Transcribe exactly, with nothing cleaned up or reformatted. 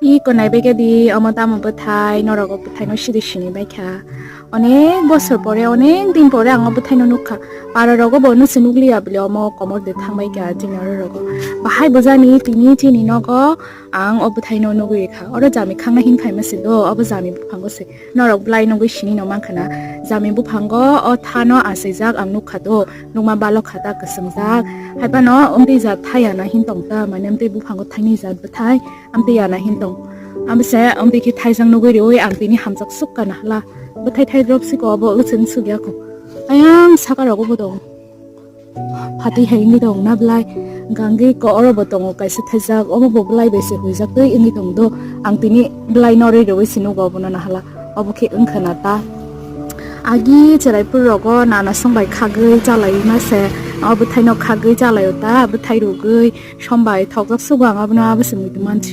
Iko naibaikha di, omo tamo bwthai, norok o bwthaino sidi sini baikha. Onek bosor pore, onek din pore ang o bwthaino nukha. Para rogo bo nusi nukliya bile omo komor de thangbaikha chini oro rogo. Bahai bujani tini chini nogo ang o bwthaino nugwi kha. Oro jami khangna hin phaima se do, obo jami buphango se. Norok belai nugwi sini no mankha na. Jami buphango o thano achaijak ang nukha do. Nukma balok kha ta kwswngjak. Haiphano omtwi jat thai yana hin tong ta, mane omtwi buphango thaini jat bwthai. Amtwi yana hin tong. Amse amtwi khe thaijak nugwi riwi ang tini hamjak suk kana hala. Bwthai thai drop siko abo wchwng suk ya kho. Ayang saka rogo bo dong. Phatwi hai wngwi dong na belai. Gangwi ko oro bo tongo kaisa thaijak. Omo bo belai bai se huijak twi wngwi tong do. Ang tini belai no ri riwi si nugo abono na hala. Obo khe wngkha na ta. Agi chwraipur rogo nana song bai khagwi chalai ma se. O bwthai no khagwi chalai o ta. Bwthai rugwi. Sombai thokjak sugo ang abono abo se muitu mansi